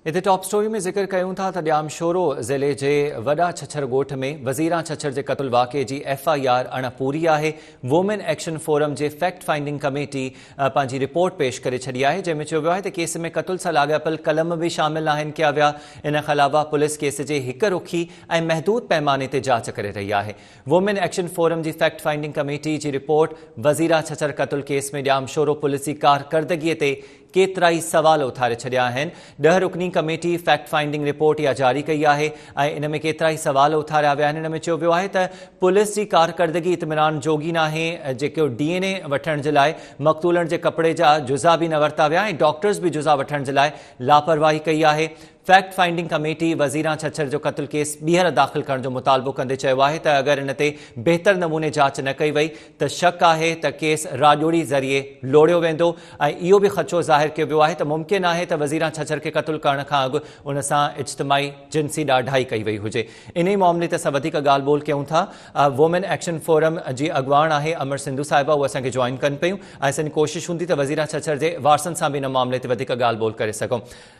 هتي top story ۾ ذڪر ڪيون ٿا ته ڄامشورو ضلعي جي وڏا ڇڇر ڳوٺ ۾ وزيران ڇڇر جي قتل واقعي جي ايف I R اڻ پوري آهي. وومين ايڪشن فورم جي فيڪٽ فائنڊنگ ڪميٽي پنهنجي رپورٽ پيش ڪري ڇڏي آهي جنهن ۾ چيو ويو آهي ته ڪيس ۾ قتل سان لاڳاپيل قلم به شامل ناهن ڪيا ويا. ان کان علاوه پوليس ڪيس جي هڪ رخي ۽ محدود پئماني تي جاچ ڪري رهي آهي. وومين ايڪشن فورم جي فيڪٽ فائنڊنگ ڪميٽي جي رپورٽ وزيران ڇڇر قتل ڪيس ۾ ڄامشورو پوليس جي ڪارڪردگي تي ڪيترائي سوال اٿاري ڇڏيا آهن. 10 رڪني ڪميٽي فيڪٽ فائنڊنگ رپورٽ اها جاري ڪئي آهي ۽ ان ۾ ڪيترائي سوال اٿاريا ويا آهن. ان ۾ چيو ويو آهي ته پوليس جي ڪارڪردگي اطمينان جوڳي ناهي، جيڪو ڊي اين اي وٺڻ جي لاء مقتولڻ جي ڪپڙي جا جزا به نه ورتا ويا ۽ ڊاڪٽرز به جزا وٺڻ جي لاء لاپرواهي ڪئي آهي. فيڪٽ فائنڊنگ ڪميٽي وزيران ڇڇر جو قتل ڪيس ٻيهر داخل ڪرڻ جو مطالبو ڪندي چيو آهي ته اگر ان تي بهتر نموني جاچ نه ڪئي وئي ته شڪ آهي ته ڪيس راڄوڙي ذريعي لوڙهيو ويندو ۽ اهو به خدشو ظاهر ڪيو ويو آهي ته ممڪن آهي ته وزيران ڇڇر کي قتل ڪرڻ کان اڳ ان سان اجتماعي جنسي ڏاڍائي ڪئي وئي هجي. انهي معاملي تي اسان وڌيڪ ڳالهه ٻولهه ڪيون ٿا. وومين ايڪشن فورم جي اڳواڻ آهي امر سنڌو صاحبه اهو اسان کي جوائن ڪن پيون ۽ اسان جي ڪوشش هوندي ته وزيران ڇڇر جي وارثن سان به ان معاملي تي وڌيڪ ڳالهه ٻولهه ڪري سگهون.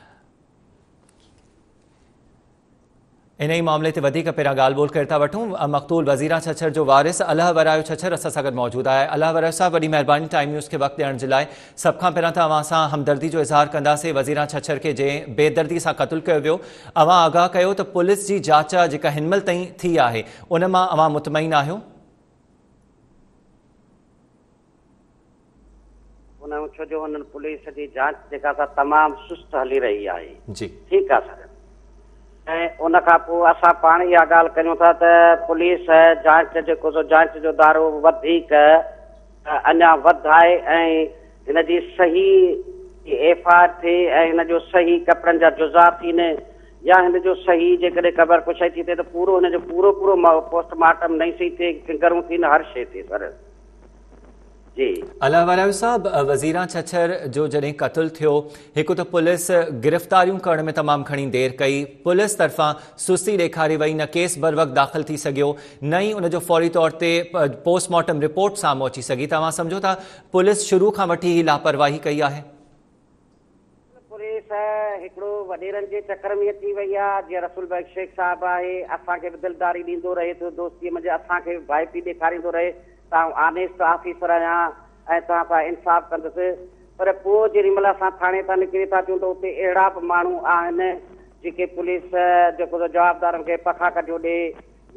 انهيء معاملي تي وڌيڪ پهريان ڳالهه ٻولهه ڪري ٿا وٺون. مقتول وزيران ڇڇر جو وارث الهه ورايو ڇڇر اسان سان گڏ موجود آهي. الهه ورايو صاحب وڏي مهرباني ٽائيم نيوز کي وقت ڏيڻ جي لاء. سڀ کان پهريان ته اوهان سان همدردي جو اظهار ڪنداسين وزيران ڇڇر کي جنهن بيدردي سان قتل ڪيو ويو. اوهان آگاهه ڪيو ته پوليس جي جاچ جيڪا هن مهل تائين ٿي آهي ان مان اوهان مطمئن آهيو؟ انهن ڇو جو انهن پوليس جي جاچ جيڪا سا تمام سست هلي رهي آهي. جي. ٺيڪ آ سر ۽ ان کان پوء اسان پاڻ اها ڳالهه ڪريون ٿا ته پوليس جاچ جيڪو سو جاچ جو دارو وڌيڪ اڃا وڌائي ۽ هن جي صحيح ايف I R ٿئي ۽ هن جو صحيح ڪپڙن جا جزا ٿين يا هن جو صحيح جيڪڏهن قبر ڪشائي ٿي ٿئي ته پورو هن جو پورو پورو پوسٽ مارٽم نئين سئي ٿئي فنگرون ٿين هر شيء ٿئي سر. جي. الله ورايو صاحب وزيران ڇڇر جو جڏهن قتل ٿيو هڪ ته پوليس گرفتاريون ڪرڻ ۾ تمام گهڻي دير ڪئي پوليس طرفان سستي ڏيکاري وئي نه ڪيس بروقت داخل ٿي سگهيو نه ئي ان جو فوري طور تي پوسٽ مارٽم رپورٽ سامهون اچي سگهي ته اوهان سمجهو ٿا پوليس شروع کان وٺي هي لاپرواهي ڪئي آهي. پوليس هڪڙو وڏيرن جي چڪر ۾ اچي وئي آ، جيئن رسول بخش شيخ صاحب آهي، اسان کي به دلداري ڏيندو رهي ٿو، دوستيء منجهه اسان کي به ڀائپي ڏيکاريندو رهي ته آئون آنيسٽ آفيسر آهيان ۽ توهان سان انصاف ڪندس، پر پوء جيڏي مهل اسان ٿاڻي تان نڪري ٿا اچون ته اتي اهڙا به ماڻهو آهن جيڪي پوليس جيڪو سو جوابدارن کي پکا ڪڍيو ڏي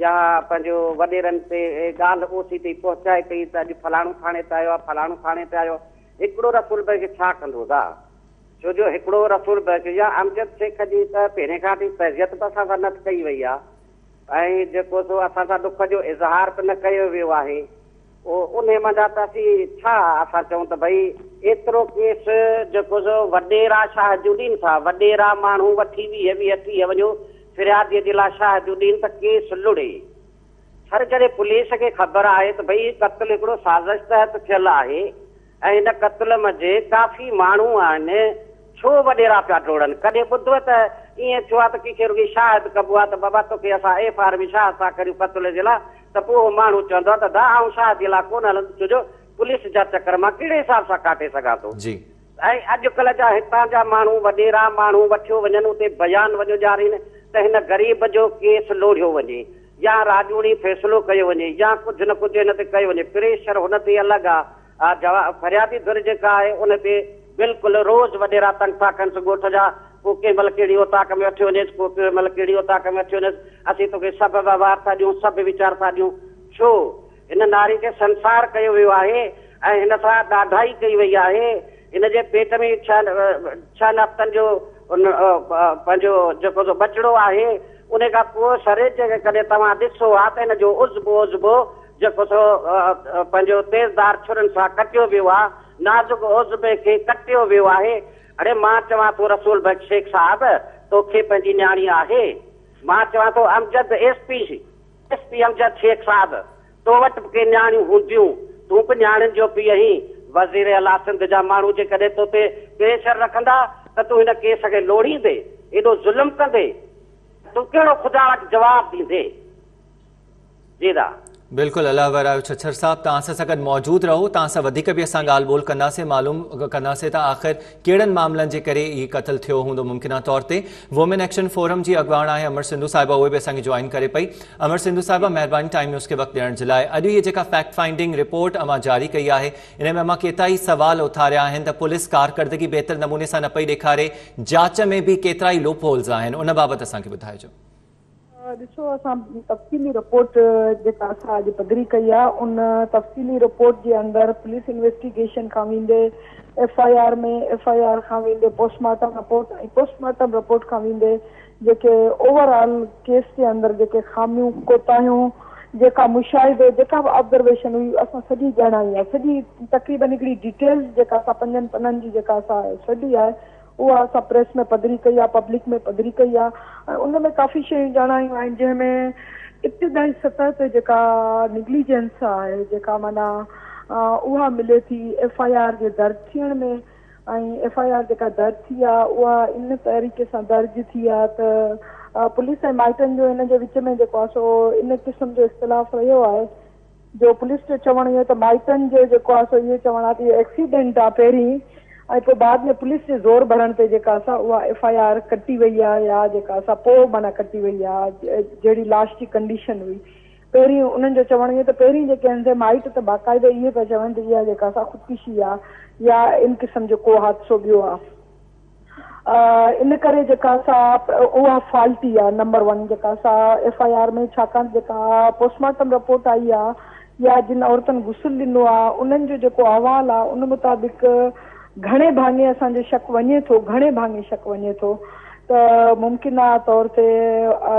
يا پنهنجو وڏيرن تي ڳالهه اوسي تائين پهچائي پئي ته اڄ فلاڻو ٿاڻي تي آيو آ، فلاڻو ٿاڻي تي آيو آ. هڪڙو رسول بخش ڇا ڪندو دا؟ ڇو جو هڪڙو رسول بخش يا امجد شيخ جي ته پهرين کان وٺي تعزيت به اسان سان نه ڪئي وئي آ ۽ جيڪو سو اسان سان ڏک جو اظهار به نه ڪيو ويو آهي انهي منجهان ته اسين ڇا اسان چئون ته ڀئي ايترو ڪيس جيڪو سو وڏيرا شاهديون ڏين ٿا وڏيرا ماڻهو وٺي 20 20 30 وڃو فرياديء جي لاء شاهديون ڏين ته ڪيس لڙي. سر جڏهن پوليس کي خبر آهي ته ڀئي هي قتل هڪڙو سازش تحت ٿيل آهي ۽ هن قتل منجهه ڪافي ماڻهو آهن ڇو وڏيرا پيا ڊوڙن ڪڏهن ٻڌو ته ائين ٿيو آهي ته ڪنهن کي رڳي شاهد ڪبو آهي ته بابا توکي اسان ايف I R ۾ شاهد ٿا ڪريون قتل جي لاء ته پوء اهو ماڻهو چوندو آهي ته دا آئون شاهدي لاء ڪونه هلندس ڇو جو پوليس جا چڪر مان ڪهڙي حساب سان ڪاٽي سگهان ٿو. جي. ۽ اڄڪلهه جا هتان جا ماڻهو وڏيرا ماڻهو وٺيو وڃن اتي بيان وڃو ڏيارين ته هن غريب جو ڪيس لوڙهيو وڃي يا راڄوڻي فيصلو ڪيو وڃي يا ڪجهه نه ڪجهه هن تي ڪيو وڃي پريشر هن تي الڳ آ جواب فريادي ڌر جيڪا آهي ان تي بلڪل روز وڏيرا تنگ ٿا ڪنس ڳوٺ جا ڪو ڪنهن مهل ڪهڙي اوطاق ۾ وٺيو وڃيس ڪو ڪنهن مهل ڪهڙي اوطاق ۾ وٺيو وڃيس اسين توکي سڀ وهنوار ٿا ڏيون سڀ ويچار ٿا ڏيون ڇو هن ناري کي سنسار ڪيو ويو آهي ۽ هن سان ڏاڍائي ڪئي وئي آهي. هن جي پيٽ ۾ ڇهن هفتن جو پنهنجو جيڪو سو ٻچڙو آهي. ان کان پوء سري جيڪڏهن توهان ڏسو ها ته هن جو عضبو عضبو جيڪو سو پنهنجو تيزدار ڇرين سان ڪٽيو ويو آهي. نازڪ عضبي کي ڪٽيو ويو آهي. اڙي مان چوان ٿو رسول بخش شيخ صاحب توکي پنهنجي نياڻي آهي. مان چوان ٿو Amjad S P. S P Amjad Shaikh صاحب تو وٽ به ڪي نياڻيون هونديون، تون به نياڻين جو پيء آهين، وزير اعليٰ سنڌ جا ماڻهو جيڪڏهن تو تي پريشر رکندا ته تون هن ڪيس کي لوڙهيندي، ايڏو ظلم ڪندي ته تون ڪهڙو خدا وٽ جواب ڏيندي؟ جي دا. بلڪل الله ورايو ڇڇر صاحب توهان اسان سان گڏ موجود رهو توهان سان وڌيڪ به اسان ڳالهه ٻولهه ڪنداسين معلوم ڪنداسين ته آخر ڪهڙن معاملن جي ڪري هي قتل ٿيو هوندو ممڪنه طور تي وومين ايڪشن فورم جي اڳواڻ آهي امر سنڌو صاحبه اهي به اسان کي جوائن ڪري پئي امر سنڌو صاحبه مهرباني ٽائيم نيوز کي وقت ڏيڻ جي لاء اڄ هي جيڪا فيڪٽ فائنڊنگ رپورٽ اوهان جاري ڪئي آهي ان ۾ اوهان ڪيترا ئي سوال اٿاريا آهن ته پوليس ڪارڪردگي بهتر نموني سان نه پئي ڏيکاري جاچ ۾ به ڪيترا ئي لوپ هولز آهن ان بابت اسان کي ٻڌائجو. ڏسو اسان تفصيلي رپورٽ جيڪا اسان اڄ پڌري ڪئي آهي ان تفصيلي رپورٽ جي اندر پوليس انويسٽيگيشن کان ويندي F I R ۾ F I R کان ويندي post mortem report ۽ post mortem report کان ويندي جيڪي اوور آل ڪيس جي اندر جيڪي خاميون ڪوتاهيون جيڪا مشاهدو جيڪا به آبزرويشن هئي اسان سڄي ڄاڻائي آهي سڄي تقريبن هڪڙي ڊيٽيلز جيڪا اسان پنجن پنن جي جيڪا اسان ڇڏي آهي اها اسان پريس ۾ پڌري ڪئي آهي، پبلڪ ۾ پڌري ڪئي آهي ۽ ان ۾ ڪافي شيون ڄاڻايون آهن جنهن ۾ ابتدائي سطح تي جيڪا نگليجنس آهي جيڪا معنيٰ اها ملي ٿي ايف I R جي درج ٿيڻ ۾ ۽ ايف I R جيڪا درج ٿي آهي اها ان طريقي سان درج ٿي آهي ته پوليس ۽ مائٽن جو ان جي وچ ۾ جيڪو آهي سو ان قسم جو اختلاف رهيو آهي جو پوليس جو چوڻ اهو ته مائٽن جو جيڪو آهي سو اهو چوڻ آهي ته اهو ايڪسيڊنٽ آهي پهرين ۽ پوء بعد ۾ پوليس جي زور ڀرڻ تي جيڪا سا اها ايف I R ڪٽي وئي آهي يا جيڪا سا پوء معنيٰ ڪٽي وئي آهي جهڙي لاش جي ڪنڊيشن هئي پهرين انهن جو چوڻ اهو ته پهرين جيڪي آهن سي مائٽ ته باقاعده اهي پيا چون ته اها جيڪا سا خودڪشي آهي يا ان قسم جو ڪو حادثو ٻيو آهي. ان ڪري جيڪا سا اها فالٽي آ نمبر ون جيڪا سا ايف I R ۾ ڇاڪاڻ جيڪا پوسٽ مارٽم رپورٽ آئي آ يا جن عورتن غسل ڏنو آ انهن جو جيڪو احوال آ ان مطابق گهڻي ڀاڱي اسان جو شڪ وڃي ٿو گهڻي ڀاڱي شڪ وڃي ٿو ته ممڪنه طور تي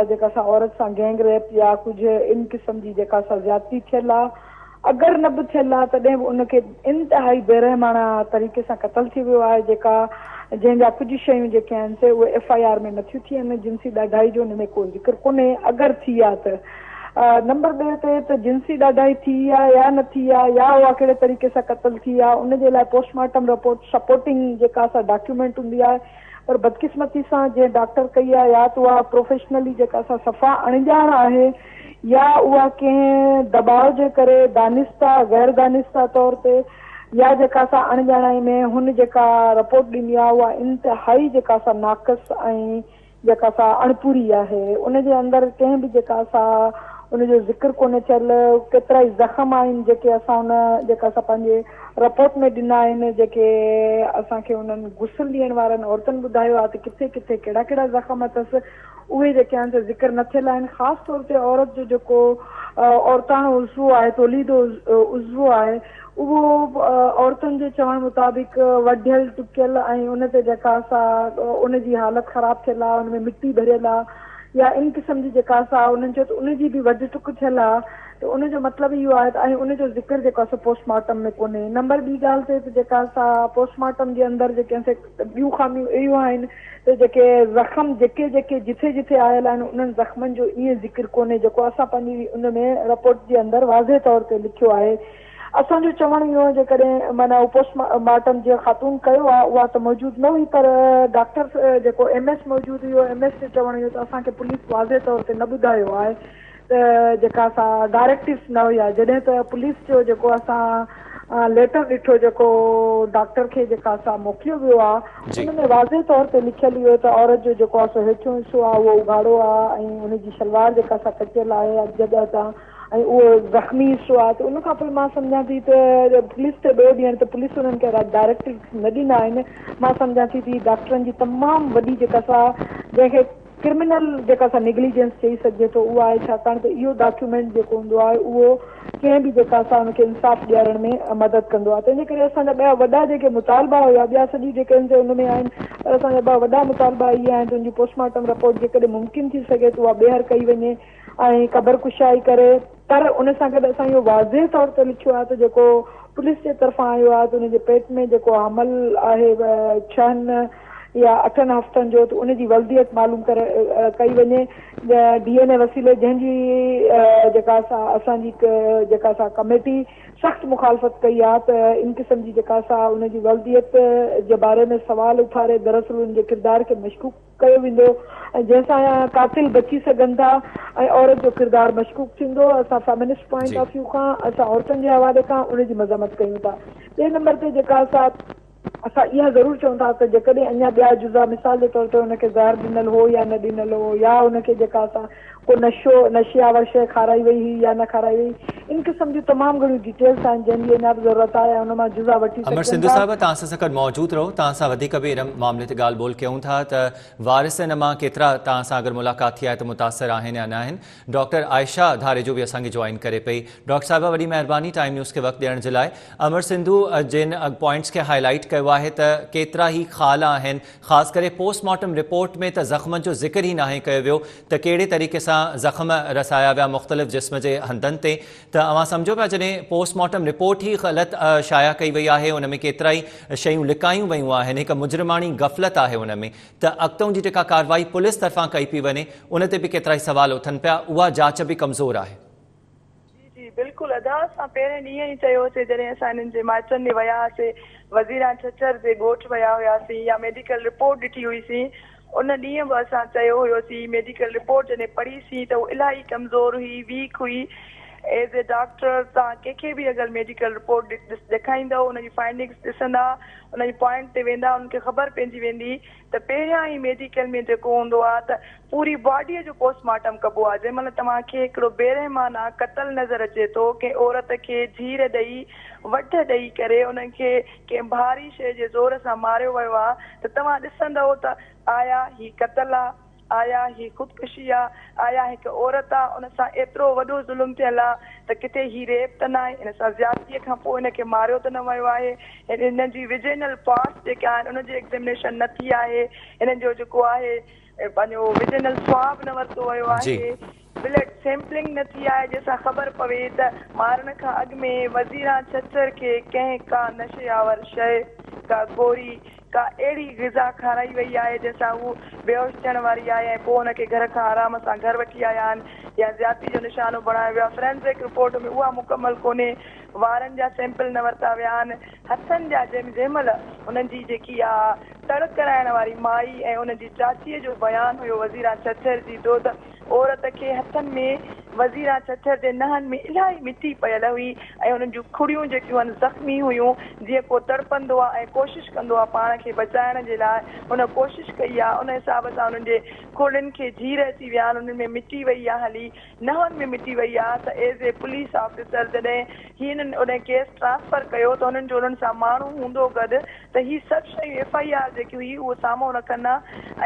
جيڪا سا عورت سان گينگ ريپ يا ڪجهه ان قسم جي جيڪا سا زيادتي ٿيل آ اگر نه به ٿيل آ تڏهن به ان کي انتهائي بيرحماڻا طريقي سان قتل ٿي ويو آهي جيڪا جنهن جا ڪجهه شيون جيڪي آهن سي اهي ايف I R ۾ نٿيون ٿين جنسي ڏاڍائي جو ان ۾ ڪو ذڪر ڪونهي اگر ٿي آ ته نمبر ٻئي تي ته جنسي ڏاڍائي ٿي آ يا نه ٿي آ يا اها ڪهڙي طريقي سان قتل ٿي آ ان جي لاء پوسٽ مارٽم رپورٽ سپورٽنگ جيڪا سا ڊاڪيومينٽ هوندي آهي پر بدقسمتي سان جنهن ڊاڪٽر ڪئي آهي يا ته اها پروفيشنلي جيڪا سا صفا اڻڄاڻ آهي يا اها ڪنهن دٻاء جي ڪري دانسته غير دانسته طور تي يا جيڪا سا اڻڄاڻائي ۾ هن جيڪا رپورٽ ڏني آهي اها انتهائي جيڪا سا ناقص ۽ جيڪا سا اڻپوري آهي ان جي اندر ڪنهن به جيڪا سا ان جو ذڪر ڪونهي ٿيل ڪيترائي زخم آهن جيڪي اسان ان جيڪا سا پنهنجي رپورٽ ۾ ڏنا آهن جيڪي اسان کي انهن غسل ڏيڻ وارن عورتن ٻڌايو آهي ته ڪٿي ڪٿي ڪهڙا ڪهڙا زخم اٿس اهي جيڪي آهن سي ذڪر نه ٿيل آهن خاص طور تي عورت جو جيڪو عورتاڻو عضوو آهي توليدو عضوو آهي اهو عورتن جي چوڻ مطابق وڍيل ٽڪيل ۽ ان تي جيڪا سا ان جي حالت خراب ٿيل آهي ان ۾ مٽي ڀريل آهي يا ان قسم جي جيڪا سا انهن چيو ته ان جي به وڍ ٽڪ ٿيل آهي ته ان جو مطلب اهو آهي ته ۽ ان جو ذڪر جيڪو آهي سو پوسٽ مارٽم ۾ ڪونهي. نمبر ٻي ڳالهه تي ته جيڪا سا پوسٽ مارٽم جي اندر جيڪي سي ٻيون خاميون اهيون آهن ته جيڪي زخم جيڪي جيڪي جٿي جٿي آيل آهن انهن زخمن جو ائين ذڪر ڪونهي جيڪو اسان پنهنجي ان ۾ رپورٽ جي اندر واضح طور تي لکيو آهي. اسان جو چوڻ اهو آهي جيڪڏهن معنيٰ اهو پوسٽ مارٽم جنهن خاتون ڪيو آهي اها ته موجود نه هئي پر ڊاڪٽر جيڪو ايم ايس موجود هيو ايم ايس جو چوڻ اهو ته اسان کي پوليس واضح طور تي نه ٻڌايو آهي ته جيڪا سا ڊائريڪٽوز نه هيا جڏهن ته پوليس جو جيڪو اسان ليٽر ڏٺو جيڪو ڊاڪٽر کي جيڪا سا موڪليو ويو آ ان ۾ واضح طور تي لکيل هيو ته عورت جو جيڪو آ سو هيٺيون حصو آ اهو اگهاڙو آ ۽ ان جي شلوار جيڪا سا ڪٽيل آهي اڌ جڳهه تان ۽ اهو زخمي حصو آ ته ان کان پوء مان سمجهان ٿي ته پوليس تي ڏوهه ڏيڻ ته پوليس انهن کي ڊائريڪٽوز نه ڏنا آهن مان سمجهان ٿي ته هي ڊاڪٽرن جي تمام وڏي جيڪا سا جنهن کي ڪرمنل جيڪا سا نيگليجنس چئي سگهجي ٿو اها آهي ڇاڪاڻ ته اهو ڊاڪيومينٽ جيڪو هوندو آهي اهو ڪنهن به جيڪا سا ان کي انصاف ڏيارڻ ۾ مدد ڪندو آهي تنهنجي ڪري اسان جا ٻيا وڏا جيڪي مطالبا هيا ٻيا سڄي جيڪي آهن سي ان ۾ آهن پر اسان جا ٻه وڏا مطالبا اهي آهن ته ان جي پوسٽ مارٽم رپورٽ جيڪڏهن ممڪن ٿي سگهي ته اها ٻيهر ڪئي وڃي ۽ قبر ڪشائي ڪري پر ان سان گڏ اسان اهو واضح طور تي لکيو آهي ته جيڪو پوليس جي طرفان آيو آهي ته ان جي پيٽ ۾ جيڪو حمل آهي ڇهن يا اٺن هفتن جو ته ان جي ولديت معلوم ڪري ڪئي وڃي ڊي اين اي وسيلي جنهن جي جيڪا سا اسان جي جيڪا سا ڪميٽي سخت مخالفت ڪئي آ ته ان قسم جي جيڪا سا ان جي ولديت جي باري ۾ سوال اٿاري دراصل ان جي ڪردار کي مشڪوڪ ڪيو ويندو ۽ جنهن سان قاتل بچي سگهن ٿا ۽ عورت جو ڪردار مشڪوڪ ٿيندو اسان فيمنسٽ پوائنٽ آف ويو کان اسان عورتن جي حوالي کان ان جي مذمت ڪيون ٿا ٻئي نمبر تي جيڪا سا اسان اها ضرور چئون ٿا ته جيڪڏهن اڃا ٻيا جزا مثال جي طور تي ان کي زهر ڏنل هو يا نه ڏنل هو يا ان کي جيڪا اسان ڪو نشو نشي آور شيء کارائي وئي هئي يا نه کارائي وئي ان قسم جون تمام گهڻيون ڊيٽيلس آهن جنهن جي اڃا به ضرورت آهي ۽ ان مان جزا وٺي امر سگهجن سنڌو ٿا. صاحبه توهان اسان سان گڏ موجود رهو توهان سان وڌيڪ به ان معاملي تي ڳالهه ٻولهه ڪيون ٿا ته وارثن مان ڪيترا توهان سان اگر ملاقات ٿي آهي ته متاثر آهن يا نه آهن ڊاڪٽر عائشه ڌاريجو به اسان کي جوائن ڪري پئي. ڊاڪٽر صاحبه وڏي مهرباني ٽائيم نيوز کي وقت ڏيڻ جي لاء. امر سنڌو جن پوائنٽس کي هائي لائيٽ ڪيو آهي ته ڪيترا هي خال آهن خاص ڪري پوسٽ مارٽم رپورٽ ۾ ته زخمن جو ذڪر ئي ناهي ڪيو ويو ته ڪهڙي طريقي سان زخم رسايا ويا مختلف جسم جي هنڌن تي ته اوهان سمجهو پيا جڏهن پوسٽ مارٽم رپورٽ ئي غلط شايع ڪئي وئي آهي ان ۾ ڪيترائي شيون لڪايون ويون آهن هڪ مجرماڻي غفلت آهي ان ۾ ته اڳتئون جي جيڪا ڪارروائي پوليس طرفان ڪئي پئي وڃي ان تي به ڪيترائي سوال اٿن پيا اها جاچ به ڪمزور آهي. جي جي بلڪل ادا اسان پهرين ڏينهن ئي چيو هوسي جڏهن اسان انهن جي مائٽن ڏي ويا هئاسي وزيران ڇڇر جي ڳوٺ ويا هياسين يا ميڊيڪل رپورٽ ڏٺي هئي سين ان ڏينهن به اسان چيو هيوسين ميڊيڪل رپورٽ جڏهن پڙهي سين ته هو الاهي ڪمزور هئي ويڪ هئي ايز اي ڊاڪٽر توهان ڪنهن کي به اگر ميڊيڪل رپورٽ ڏيکائيندؤ ان جي فائنڊنگس ڏسندا ان جي پوائنٽ تي ويندا انهن کي خبر پئجي ويندي ته پهريان ئي ميڊيڪل ۾ جيڪو هوندو آ ته پوري باڊيء جو پوسٽ مارٽم ڪبو آ جنهن مهل توهان کي هڪڙو بيرحمانه قتل نظر اچي ٿو ڪنهن عورت کي جهير ڏئي وڍ ڏئي ڪري ان کي ڪنهن ڀاري شيء جي زور سان ماريو ويو آ ته توهان ڏسندؤ ته آيا هي قتل آ. آيا هي خودڪشي آ، آيا هڪ عورت آ، ان سان ايترو وڏو ظلم ٿيل آ ته ڪٿي هي ريپ ته ناهي، ان سان زيادتيء کان پوء هن کي ماريو ته نه ويو آهي، هن جي وجينل پارٽس جيڪي آهن ان جي ايگزيمنيشن نه ٿي آهي، هن جو جيڪو آهي پنهنجو وجينل سواب نه ورتو ويو آهي، بلڊ سيمپلنگ نه ٿي آهي جنهن سان خبر پوي ته مارڻ کان اڳ ۾ وزيران ڇڇر کي ڪنهن ڪا نشي آور شيء، ڪا گوري، ڪا اهڙي غذا کارائي وئي آهي جنهن سان هو بيهوش ٿيڻ واري آهي ۽ پوء هن کي گهر کان آرام سان گهر وٺي آيا آهن يا زيادتي جو نشانو بڻايو ويو آهي. فرينزڪ رپورٽ ۾ اها مڪمل ڪونهي. وارن جا سيمپل نه ورتا ويا آهن. هٿن جا جنهن مهل هنن جي جيڪي اها تڙ ڪرائڻ واري مائي ۽ ان جي چاچيء جو بيان هيو وزيران ڇڇر جي ٿو ته عورت کي هٿن ۾ وزيران ڇڇر جي نهن ۾ الاهي مٽي پيل هئي ۽ انهن جون کڙيون جيڪيون هن زخمي هيون جيئن ڪو تڙپندو آ ۽ ڪوشش ڪندو آ پاڻ کي بچائڻ جي لاء هن ڪوشش ڪئي آ ان حساب سان انهن جي کڙين کي جهير اچي ويا آهن انهن ۾ مٽي وئي آ هلي نهن ۾ مٽي وئي آ ته ايز اي پوليس آفيسر جڏهن هي انهن اوڏانهن ڪيس ٽرانسفر ڪيو ته انهن جو انهن سان ماڻهو هوندو گڏ ته هي سڀ شيون ايف I R جيڪي هئي اهو سامهون رکن ها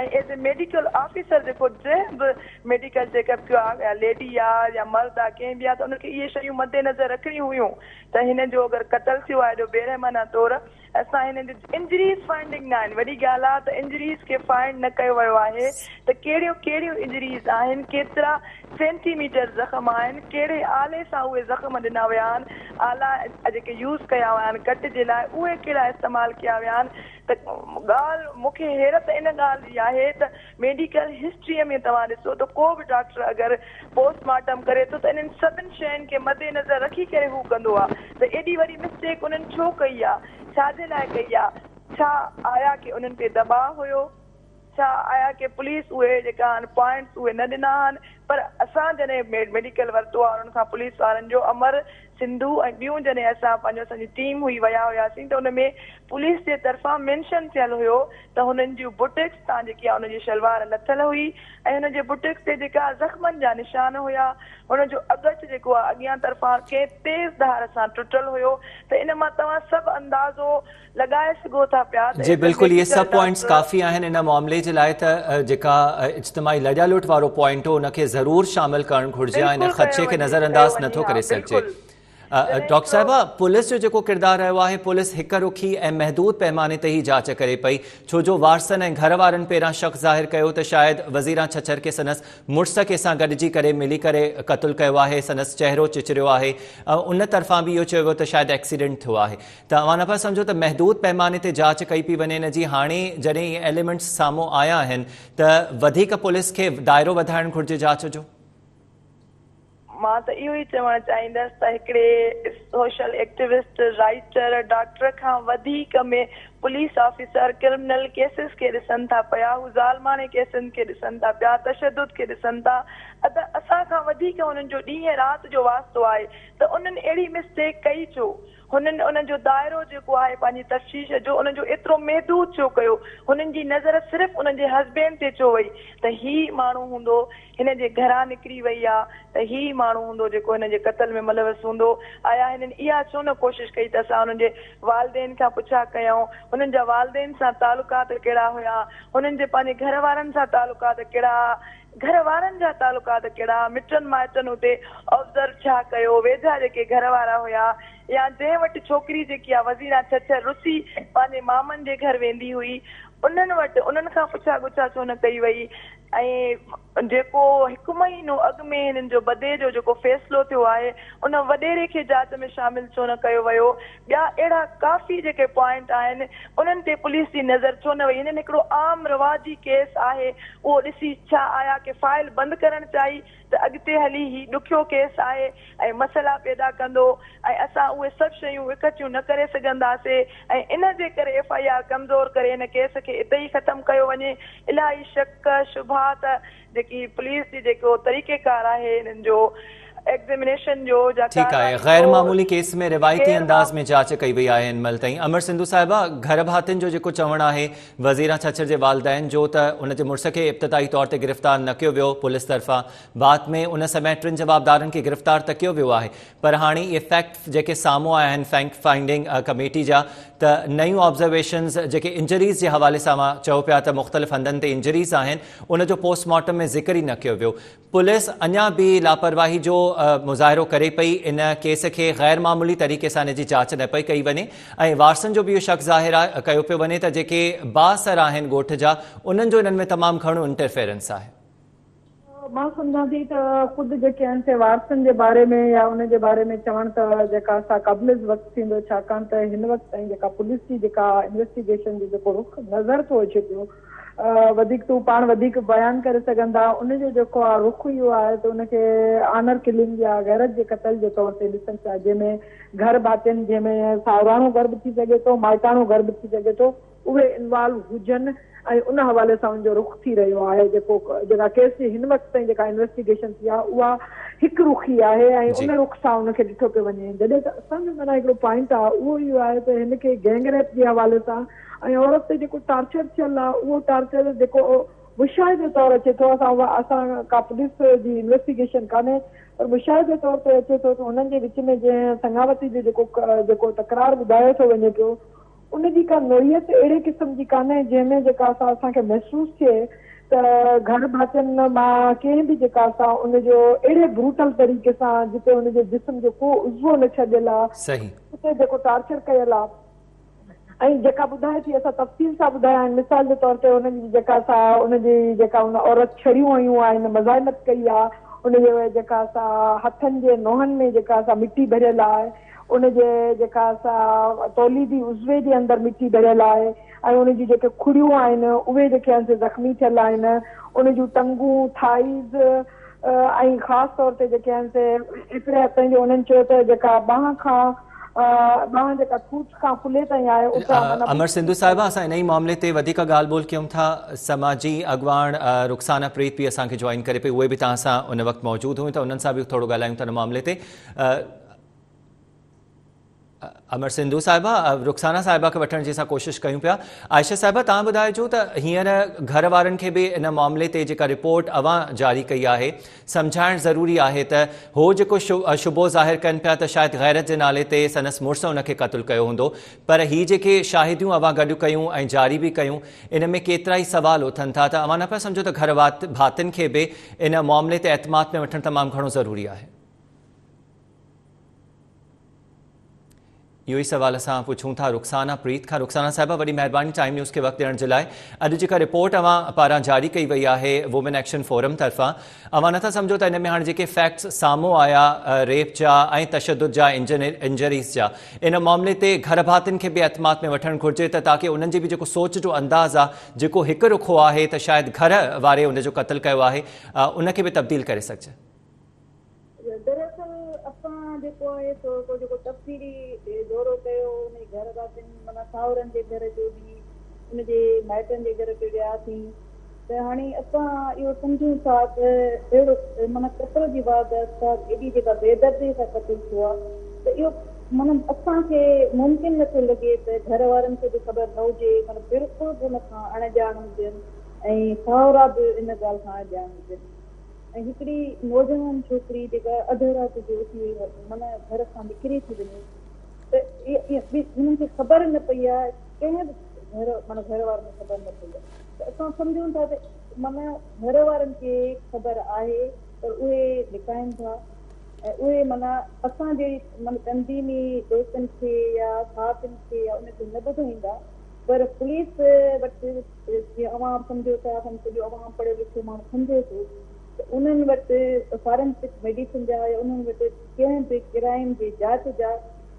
۽ ايز اي ميڊيڪل آفيسر جيڪو جنهن به ميڊيڪل چيڪ اپ ڪيو آ يا ليڊي آ يا مرد آ ڪنهن به آ ته ان کي اهي شيون مد نظر رکڻيون هيون ته هن جو اگر قتل ٿيو آ ايڏو بيرحمانه طور اسان هن جي انجريز فائنڊنگ نه آهن وڏي ڳالهه آ ته انجريز کي فائنڊ نه ڪيو ويو آهي ته ڪهڙيون ڪهڙيون انجريز آهن ڪيترا سينٽي ميٽر زخم آهن ڪهڙي آلي سان اهي زخم ڏنا ويا آهن آلا جيڪي يوز ڪيا ويا آهن ڪٽ جي لاء اهي ڪهڙا استعمال ڪيا ويا آهن ته ڳالهه مون کي حيرت ان ڳالهه جي آهي ته ميڊيڪل هسٽريء ۾ توهان ڏسو ته ڪو به ڊاڪٽر اگر پوسٽ مارٽم ڪري ٿو ته انهن سڀن شين کي مد نظر رکي ڪري هو ڪندو آ ته ايڏي وڏي مسٽيڪ انهن ڇو ڪئي آ؟ ڇا جي لاء ڪئي آ؟ ڇا آيا ڪي انهن تي دٻاء هيو؟ ڇا آيا ڪي پوليس اهي جيڪا آهن پوائنٽس اهي نه ڏنا آهن پر اسان جڏهن ميڊيڪل ورتو آ انهن کان پوليس وارن جو امر سنڌو ۽ ٻيون جڏهن اسان پنهنجو اسان جي ٽيم هئي ويا هياسين ته ان ۾ پوليس جي طرفان مينشن ٿيل هيو ته هنن جون بوٽڪس تان جيڪي آ ان جي شلوار لٿل هئي ۽ هن جي بوٽڪس تي جيڪا زخمن جا نشان هيا هن جو اڳچ جيڪو آ اڳيان طرفان ڪنهن تيز ڌار سان ٽٽل هيو ته ان مان توهان سڀ اندازو لڳائي سگهو ٿا پيا ته جي ايز اي بلڪل اهي ميڊيڪل سڀ پوائنٽس ڊاڪٽر. ڪافي آهن ان معاملي جي لاء ته جيڪا اجتماعي لڄالوٽ وارو پوائنٽ هو ان کي ضرور شامل ڪرڻ گهرجي ها ان بلڪل خدشي ڪيو کي وڃي نظر ڪيو انداز وڃي نٿو ها ڪري سگهجي. بلڪل. ڊاڪٽر صاحبه پوليس جو جيڪو ڪردار رهيو آهي پوليس هڪ رخي ۽ محدود پيماني تي ئي جاچ ڪري پئي ڇو جو وارثن ۽ گهر وارن پهريان شڪ ظاهر ڪيو ته شايد وزيران ڇڇر کي سندس مڙس ڪنهن سان گڏجي ڪري ملي ڪري قتل ڪيو آهي سندس چهرو چچريو آهي ان طرفان به اهو چيو ويو ته شايد ايڪسيڊنٽ ٿيو آهي ته اوهان نه پيا سمجهو ته محدود پيماني تي جاچ ڪئي پئي وڃي ان جي هاڻي جڏهن اهي ايليمينٽس سامهون آيا آهن ته وڌيڪ پوليس کي دائرو وڌائڻ گهرجي جاچ جو. مان ته اهو ئي چوڻ چاهيندس ته هڪڙي سوشل ايڪٽيوسٽ، رائيٽر، ڊاڪٽر کان وڌيڪ ۾ پوليس آفيسر ڪرمنل ڪيسز کي ڏسن ٿا پيا، هو ظالماڻي ڪيسن کي ڏسن ٿا پيا، تشدد کي ڏسن ٿا، ادا اسان کان وڌيڪ هنن جو ڏينهن رات جو واسطو آهي ته انهن اهڙي مسٽيڪ ڪئي ڇو؟ هنن ان جو دائرو جيڪو آهي پنهنجي تفتيش جو ان جو ايترو محدود ڇو ڪيو؟ هنن جي نظر صرف انهن جي هسبينڊ تي ڇو وئي ته هي ماڻهو هوندو هن جي گهران نڪري وئي آ ته هي ئي ماڻهو هوندو جيڪو هن جي قتل ۾ ملوث هوندو؟ آيا هنن اها ڇو نه ڪوشش ڪئي ته اسان انهن جي والدين کان پڇا ڪيون؟ هنن جا والدين سان تعلقات ڪهڙا هيا؟ هنن جي پنهنجي گهر وارن سان تعلقات ڪهڙا ها؟ گهر وارن جا تعلقات ڪهڙا، مٽن مائٽن اتي آبزرو ڇا ڪيو، ويجها جيڪي گهر وارا هيا يا جنهن وٽ ڇوڪري جيڪي آ وزيران ڇڇر رسي پنهنجي مامن جي گهر ويندي هئي انهن وٽ انهن کان پڇا ڳڇا ڇو نه ڪئي وئي ۽ جيڪو هڪ مهينو اڳ ۾ هنن جو بدي جو جيڪو فيصلو ٿيو آهي ان وڏيري کي جاچ ۾ شامل ڇو نه ڪيو ويو ٻيا اهڙا ڪافي جيڪي پوائنٽ آهن انهن تي پوليس جي نظر ڇو نه وئي هنن هڪڙو عام رواجي ڪيس آهي اهو ڏسي ڇا آيا ڪي فائل بند ڪرڻ چاهي ته اڳتي هلي هي ڏکيو ڪيس آهي ۽ مسئلا پيدا ڪندو ۽ اسان اهي سڀ شيون اڪٺيون نه ڪري سگهنداسي ۽ ان جي ڪري ايف I R ڪمزور ڪري هن ڪيس کي اتي ئي ختم ڪيو وڃي الاهي شڪ شبهات جيڪي پوليس جي جيڪو طريقيڪار آهي انهن جو ايگزيمينيشن جو جا ٺيڪ آهي ڪارروائي غير جو معمولي ڪيس ۾ روايتي غير انداز ۾ جاچ ڪئي وئي آهي هن مهل تائين امر سنڌو صاحبه گهر ڀاتين جو جيڪو چوڻ آهي وزيران ڇڇر جي والدين جو ته ان جي مڙس کي ابتدائي طور تي گرفتار نه ڪيو ويو پوليس طرفان بعد ۾ ان سميت ٽن جوابدارن کي گرفتار ته ڪيو ويو آهي پر هاڻي اهي فيڪٽ جيڪي سامهون آيا آهن فيڪٽ فائنڊنگ ڪميٽي جا ته نيون آبزرويشنز جيڪي انجريز جي حوالي سان اوهان چئو پيا ته مختلف هنڌن تي انجريز آهن ان جو پوسٽ مارٽم ۾ ذڪر ئي نه ڪيو ويو. پوليس اڃا به لاپرواهي جو مظاهرو ڪري پئي، ان ڪيس کي غير معمولي طريقي سان ان جي جاچ نه پئي ڪئي وڃي ۽ وارثن جو به اهو شڪ ظاهر ڪيو پيو وڃي ته جيڪي بااثر آهن ڳوٺ جا انهن جو انهن ۾ تمام گهڻو انٽرفيرنس آهي. مان سمجهان ٿي ته خود جيڪي آهن سي وارثن جي باري ۾ يا ان جي باري ۾ چوڻ ته جيڪا سا قبل از وقت ٿيندو ڇاڪاڻ ته هن وقت تائين جيڪا پوليس جي جيڪا انويسٽيگيشن جو جيڪو رخ نظر ٿو اچي پيو وڌيڪ ته هو پاڻ وڌيڪ بيان ڪري سگهن ٿا. ان جو جيڪو آ رخ اهو آهي ته ان کي آنر ڪلنگ يا غيرت جي قتل جي طور تي ڏسن پيا جنهن ۾ گهر ڀاتين جنهن ۾ ساهوراڻو گهر به ٿي سگهي ٿو مائٽاڻو گهر به ٿي سگهي ٿو اهي انوالو هجن ۽ ان حوالي سان ان جو رخ ٿي رهيو آهي جيڪو جيڪا ڪيس جي هن وقت تائين جيڪا انويسٽيگيشن ٿي آهي اها هڪ رخي آهي ۽ ان رخ سان ان کي ڏٺو پيو وڃي جڏهن ته اسان جو معنيٰ هڪڙو پوائنٽ آهي اهو اهو آهي ته هن کي گينگ ريپ جي حوالي سان ۽ عورت تي جيڪو ٽارچر ٿيل آ اهو ٽارچر جيڪو مشاهدي طور اچي ٿو اسان اسان ڪا پوليس جي انويسٽيگيشن ڪانهي پر مشاهدي طور تي اچي ٿو ته هنن جي وچ ۾ جنهن سڱاوتي جو جيڪو جيڪو تڪرار ٻڌايو ٿو وڃي پيو ان جي ڪا نوعيت اهڙي قسم جي ڪانهي جنهن ۾ جيڪا سا اسان کي محسوس ٿئي ته گهر ڀاتين مان ڪنهن به جيڪا سا ان جو اهڙي بروٽل طريقي سان جتي ان جي جسم جو ڪو عضوو نه ڇڏيل آ اتي جيڪو ٽارچر ڪيل آ. ۽ جيڪا ٻڌائي ٿي اسان تفصيل سان ٻڌايا آهن مثال جي طور تي ان جي جيڪا سا ان جي جيڪا ان عورت ڇڙيون هنيون آهن مزاحمت ڪئي آ ان جي جيڪا سا هٿن جي نوهن ۾ جيڪا سا مٽي ڀريل آهي ان جي جيڪا سا توليدي عضوي جي اندر مٽي ڀريل آهي ۽ ان جون جيڪي کڙيون آهن اهي جيڪي آهن سي زخمي ٿيل آهن ان جون ٽنگون ٿائيز ۽ خاص طور تي جيڪي آهن سي ايتري حد تائين جو انهن چيو ته جيڪا ٻانهن کان ٻانهن جيڪا ٺوٺ کان ڪلهي تائين آهي اتان معنيٰ امر سنڌو صاحبه اسان انهي معاملي تي وڌيڪ ڳالهه ٻولهه ڪيون ٿا سماجي اڳواڻ رخسانه پريت به اسان کي جوائن ڪري پئي اهي به توهان سان ان وقت موجود هيون ته انهن سان به ٿورو ڳالهايون ٿا ان معاملي تي امر سنڌو صاحبه رخسانه صاحبه کي وٺڻ جي اسان ڪوشش ڪيون پيا عائشه صاحبه توهان ٻڌائجو ته هينئر گهر وارن کي به ان معاملي تي جيڪا رپورٽ اوهان جاري ڪئي آهي سمجهائڻ ضروري آهي ته هو جيڪو شبهو ظاهر ڪن پيا ته شايد غيرت جي نالي تي سندس مڙس ان کي قتل ڪيو هوندو پر هي جيڪي شاهديون اوهان گڏ ڪيون ۽ جاري به ڪيون ان ۾ ڪيترائي سوال اٿن ٿا ته اوهان نه پيا سمجهو ته گهر ڀاتين کي به ان معاملي تي اعتماد ۾ وٺڻ تمام گهڻو ضروري آهي. اهو ئي سوال اسان پڇون ٿا رخسانه پريت کان. رخسانه صاحبه وڏي مهرباني ٽائيم نيوز کي وقت ڏيڻ جي لاء. اڄ جيڪا رپورٽ اوهان پاران جاري ڪئي وئي آهي وومين ايڪشن فورم طرفان اوهان نٿا سمجهو ته ان ۾ هاڻي جيڪي فيڪٽس سامهون آيا ريپ جا ۽ تشدد جا انجريز جا ان معاملي تي گهر ڀاتين کي به اعتماد ۾ وٺڻ گهرجي ته تاڪه انهن جي به جيڪو سوچ جو انداز آهي جيڪو هڪ رخو آهي ته شايد گهر واري ان جو قتل ڪيو آهي ان کي به تبديل ڪري سگهجي. دراصل اسان جيڪو آهي سو هڪڙو جيڪو تفصيلي دورو ڪيو ان جي گهر ڀاتين معنيٰ ساهرن جي گهر جو به ان جي مائٽن جي گهر به وياسين ته هاڻي اسان اهو سمجهون ٿا ته اهڙو معنيٰ قتل جي واردات ايڏي جيڪا بيدردي سان قتل ٿيو آهي ته اهو معنيٰ اسان کي ممڪن نٿو لڳي ته گهر وارن کي به خبر نه هجي معنيٰ بلڪل به ان کان اڻ ڄاڻ هجن ۽ ساهرا به ان ڳالهه کان اڻ ڄاڻ هجن. ۽ هڪڙي نوجوان ڇوڪري جيڪا اڌ رات جو اٿي معنيٰ گهر کان نڪري ٿي وڃي ته انهن کي خبر نه پئي آهي ڪنهن به گهر معنيٰ گهر وارن کي خبر نه پئي آهي ته اسان سمجهون ٿا ته معنيٰ گهر وارن کي خبر آهي پر اهي لڪائن ٿا ۽ اهي معنيٰ اسان جي معنيٰ تنظيمي دوستن کي يا صحافين کي يا ان کي نه ٻڌائيندا پر پوليس وٽ جيئن عوام سمجهو ٿا اسان جو سڄو عوام پڙهيو لکيو ماڻهو سمجهي ٿو ته انهن وٽ فارنسڪ ميڊيسن جا يا انهن وٽ ڪنهن به ڪرائيم جي جاچ جا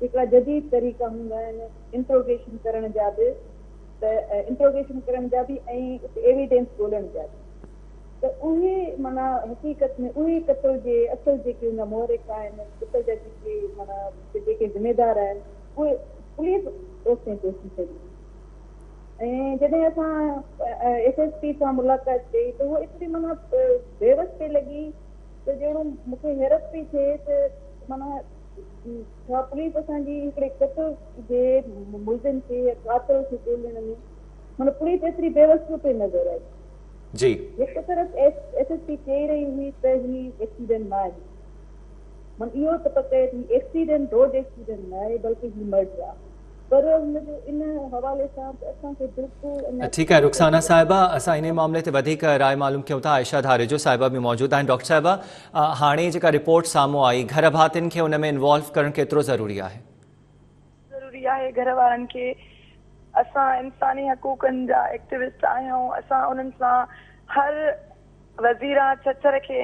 هڪڙا جديد طريقا هوندا آهن انٽروگيشن ڪرڻ جا به ته انٽروگيشن ڪرڻ جا به ۽ اتي ايويڊنس ڳولڻ جا به ته اهي معنيٰ حقيقت ۾ اهي قتل جي اصل جيڪي ان جا محرڪ آهن قتل جا جيڪي معنيٰ جيڪي ذميدار آهن اهي پوليس اوستائين پهچي سگهي. ۽ جڏهن اسان ايس ايس پي سان ملاقات ڪئي ته هوء ايتري معنيٰ بيوس پئي لڳي ته ڄڻ مون کي حيرت پئي ٿئي ته معنيٰ ڇا پوليس اسان جي هڪڙي قتل جي ملزم کي يا قاتل کي ڳولڻ ۾ معنيٰ پوليس ايتري بيوس ڇو پئي نظر آئي. جي. هڪ طرف ايس ايس پي چئي رهي هئي ته هي ايڪسيڊنٽ نه آهي معنيٰ اهو ته پڪ آهي ته هي ايڪسيڊنٽ روڊ ايڪسيڊنٽ نه آهي بلڪه هي مرڊر آهي. پر ان جو ان حوالي سان ته اسان کي بلڪل اڃا ٺيڪ آهي رخسانه صاحبه اسان انهي معاملي تي وڌيڪ راء معلوم ڪيون ٿا عائشه ڌاريجو صاحبه به موجود آهن ڊاڪٽر صاحبه هاڻي جيڪا رپورٽ سامهون آئي گهر ڀاتين کي ان ۾ انوالو ڪرڻ ڪيترو ضروري آهي؟ ضروري آهي گهر وارن کي اسان انساني حقوقن جا ايڪٽيوسٽ آهيون اسان انهن سان هر وزيران ڇڇر کي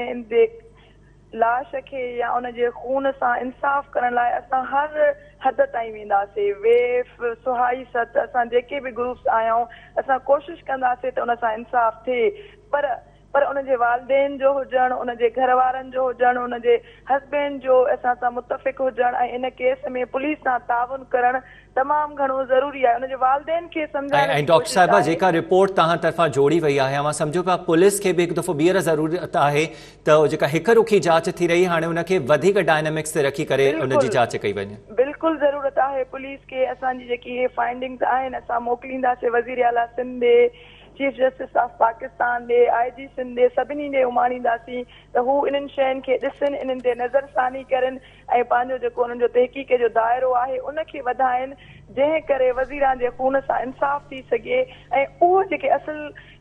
لاش کي يا ان جي خون سان انصاف ڪرڻ لاء اسان هر حد تائين وينداسي. ويف، سهائي ست، اسان جيڪي به گروپس آهيون اسان ڪوشش ڪنداسي ته ان سان انصاف ٿئي پر پر ان جي والدين جو هجڻ، ان جي گهر وارن جو هجڻ، ان جي هسبينڊ جو اسان سان متفق هجڻ ۽ ان ڪيس ۾ پوليس سان تعاون ڪرڻ تمام گهڻو ضروري آهي ان جي والدين کي سمجهائڻ ۽ جي ڊاڪٽر ڪوشش صاحبه آهي. جيڪا رپورٽ توهان طرفان جوڙي وئي آهي اوهان سمجهو پيا پوليس کي به هڪ دفعو ٻيهر ضرورت آهي ته جيڪا هڪ رخي جاچ ٿي رهي هاڻي ان کي وڌيڪ ڊائنامڪس تي رکي ڪري ان جي بلڪل جاچ ڪئي وڃي. بلڪل ضرورت آهي پوليس کي اسان جي جيڪي اهي فائنڊنگز آهن اسان موڪلينداسين وزير اعليٰ سنڌ ڏي چيف جسٽس آف پاڪستان ڏي آء جي سنڌ ڏي سڀني ڏي اماڻينداسين ته هو انهن شين کي ڏسن انهن تي نظر ثاني ڪرن ۽ پنهنجو جيڪو انهن جو تحقيق جو دائرو آهي ان کي وڌائين جنهن ڪري وزيران جي خون سان انصاف ٿي سگهي ۽ اهو جيڪي اصل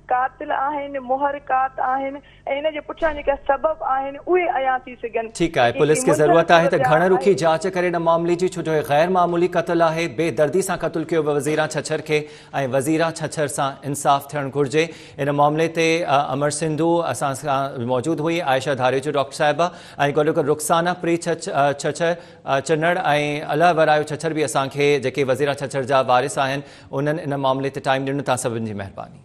قاتل آهن محرڪات آهن ۽ ان جي پٺيان جيڪا سبب آهن اهي عيان ٿي سگهن. ٺيڪ آهي جيڪي پوليس کي منجهيل ضرورت آهي ته صورتحال گهڻ رخي آهي. جاچ ڪري ان معاملي جي ڇو جو هي غير معمولي قتل آهي بي دردي سان قتل ڪيو ويو وزيران ڇڇر کي ۽ وزيران ڇڇر سان انصاف ٿيڻ گهرجي ان معاملي تي امر سنڌو اسان سان موجود هئي عائشه ڌاريجو ڊاڪٽر صاحبه ۽ گڏوگڏ رخسانه پري ڇڇر چنڙ ۽ الهه ورايو ڇڇر به اسان کي جيڪي وزيران ڇڇر جا وارث آهن انهن ان معاملي تي ٽائيم ڏنو توهان سڀن جي مهرباني.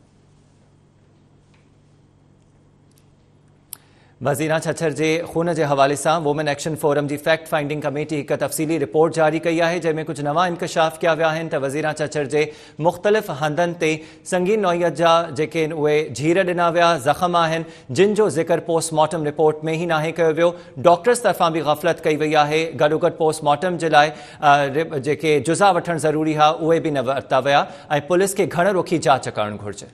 وزيران ڇڇر جي خون جي حوالي سان وومين ايڪشن فورم جي فيڪٽ فائنڊنگ ڪميٽي هڪ تفصيلي رپورٽ جاري ڪئي آهي جنهن ۾ ڪجهه نوان انڪشاف ڪيا ويا آهن ته وزيران ڇڇر جي مختلف هنڌن تي سنگين نوعيت جا جيڪي آهن اهي جهير ڏنا ويا زخم آهن جن جو ذڪر پوسٽ مارٽم رپورٽ ۾ ئي ناهي ڪيو ويو ڊاڪٽرز طرفان به غفلت ڪئي وئي آهي گڏوگڏ پوسٽ مارٽم جي لاء جيڪي جزا وٺڻ ضروري هئا اهي به نه ورتا ويا ۽ پوليس کي گهڻ رخي جاچ ڪرڻ گهرجي.